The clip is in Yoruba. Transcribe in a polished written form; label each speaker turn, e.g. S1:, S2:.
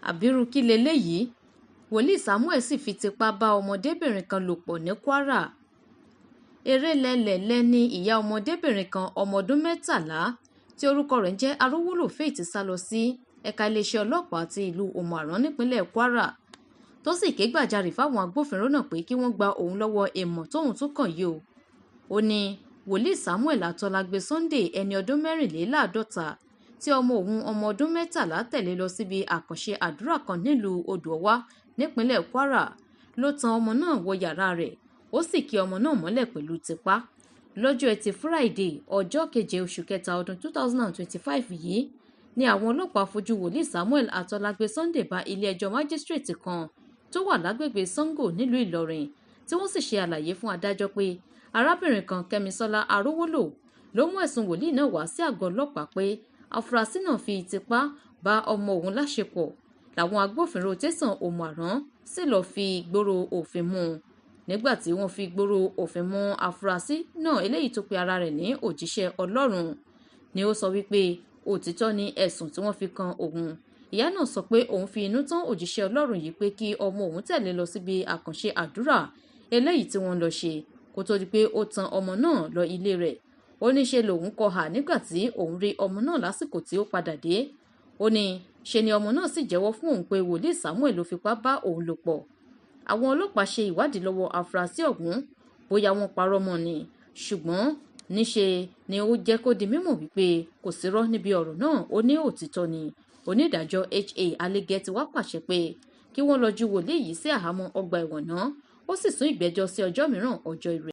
S1: Ábírú kí leléyìí? Wòlíì Samuel sì fi tipa bá ọmọdébìnrin kan lò pọ̀ ní Kwara. Erelẹ́lẹ̀lẹ́ ni ìyá ọmọdébìnrin kan, ọmọ ọdún 13 tí orúkọ rẹ̀ ń jẹ́ Arówólò Faith, sá lọ sí ẹ̀ka iléeṣẹ́ ọlọ́pàá ti ìlú Òmù-àrán nípínlẹ̀ Kwara, tó sì ké gbàjarè fáwọn agbófinró náà pé kí wọ́n gba òun lọ́wọ́ èèmọ̀ tóun tún kàn yìí o. Ó ní wòlíì Samuel Atọ́lágbé Sunday, ẹni ọdún 54, tí ọmọ òun ọmọ ọdún 13 tẹ̀lé lọ síbi àkànṣe àdúrà kan nílùú Odò-Ọwá nípínlẹ̀ Kwara, ló tan ọmọ náà wọ yàrá rẹ̀, ó sì kí ọmọ náà mọ́lẹ̀ pẹ̀lú tipá. Lọ́jọ́ Ẹtì Fúráìdè, ọjọ́ 7 oṣù kẹta ọdún 2025 yìí ni àwọn ọlọ́pàá fojú wòlíì Samuel Atọ́lágbé Sunday bá ilé-ẹjọ́ májísrèètì kan tó wà lágbègbè Sango nílùú Ìlọrin, tí wọ́n sì ṣe àlàyé fún adájọ́ pé arábìnrin kan, Kẹ́misọ́lá Arówólò, ló mú ẹ̀sùn wòlíì náà wá sí àgọ́ ọlọ́pàá pé afurasí náà fi tipá bá ọmọ òun láṣepọ̀. Làwọn agbófinró tẹ̀sán Òmù-àrán sì lọ́ọ́ fi gbòòrò òfin mú un. Nígbà tí wọ́n fi gbòòrò òfin mú afurasí náà, eléyìí tó pe ara rẹ̀ ní òjíṣẹ́ Ọlọ́run, ni ó sọ wípé òtítọ́ ni ẹ̀sùn tí wọ́n fi kan òun. Ìyá náà sọ pé òun fi inú tán òjíṣẹ́ Ọlọ́run yìí pé kí ọmọ òun tẹ̀lé lọ síbi àkànṣe àdúrà eléyìí tí wọ́n lọ ṣe, kó tó di pé ó tan ọmọ náà lọ ilé rẹ̀. Ó ní ṣe lòun kọhà nígbà tí òun rí ọmọ náà lásìkò tí ó padà dé. Ó ní ṣe ni ọmọ náà sì jẹ́wọ́ fún òun pé wòlíì Samuel ló fipá bá òun lò pọ̀. Àwọn ọlọ́pàá ṣe ìwádìí lọ́wọ́ afurasí ọ̀hún bóyá wọ́n parọ́ mọ́ ni, ṣùgbọ́n níṣe ni ó jẹ́ kó di mímọ̀ wípé kò sírọ́ níbi ọ̀rọ̀ náà, ó ní òtítọ́ ni. Onídàájọ́ H.A. Alege ti wá pàṣẹ pé kí wọ́n lọ ju wòlíì yìí sí àhámọ́ ọgbà ẹ̀wọ̀n náà, ó sì sún ìgbẹ́jọ́ sí ọjọ́ mìíràn, ọjọ́ ire.